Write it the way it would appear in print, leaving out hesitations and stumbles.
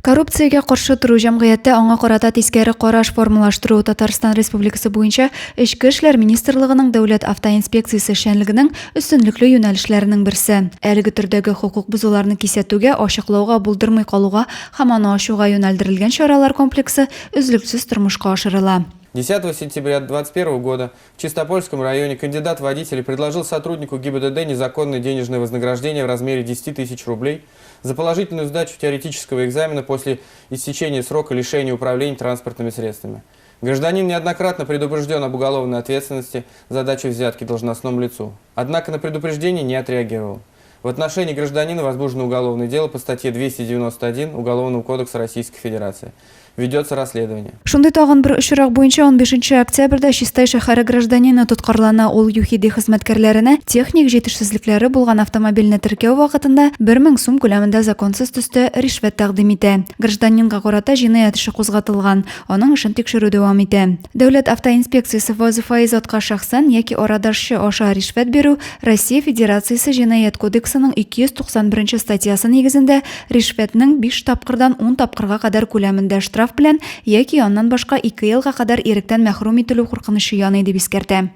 Коррупциягә каршы тору, җәмгыятьтә аңа карата тискәре караш формалаштыру Татарстан Республикасы буенча Эчке эшләр министрлыгының Дәүләт автоинспекциясе эшчәнлегенең өстенлекле юнәлешләренең берсе. Әлеге төрдәге хокук бозуларны кисәтүгә, ачыклауга, булдырмый калуга һәм аны ачуга юнәлдерелгән чаралар комплексы өзлексез тормышка ашырыла. 10 сентября 2021 года в Чистопольском районе кандидат водителей предложил сотруднику ГИБДД незаконное денежное вознаграждение в размере 10 тысяч рублей за положительную сдачу теоретического экзамена после истечения срока лишения управления транспортными средствами. Гражданин неоднократно предупрежден об уголовной ответственности за дачу взятки должностному лицу. Однако на предупреждение не отреагировал. В отношении гражданина возбуждено уголовное дело по статье 291 Уголовного кодекса Российской Федерации. Ведется расследование. Шундый тагын бер очрак буенча 15 октябрьдә Чистай шәһәре гражданины тоткарлана. Ул ЮХИДИ хезмәткәрләренә техник җитешсезлекләре булган автомобильне теркәү вакытында 1000 сум күләмендә законсыз төстә ришвәт тәкъдим итә. Гражданинга карата җинаять эше кузгатылган. Аның эшен тикшерү дәвам итә. Дәүләт автоинспекциясе вазыйфаи затка шәхсән яки арадашчы аша ришвәт бирү Россия Федерациясе Җинаять кодексының 291 нче статьясы нигезендә ришвәтнең биш тапкырдан ун тапкырга кадәр күләмендә штраф белән яки аннан башка ике елга кадәр иректән мәхрүм ителү куркынычы яный, дип искәртә.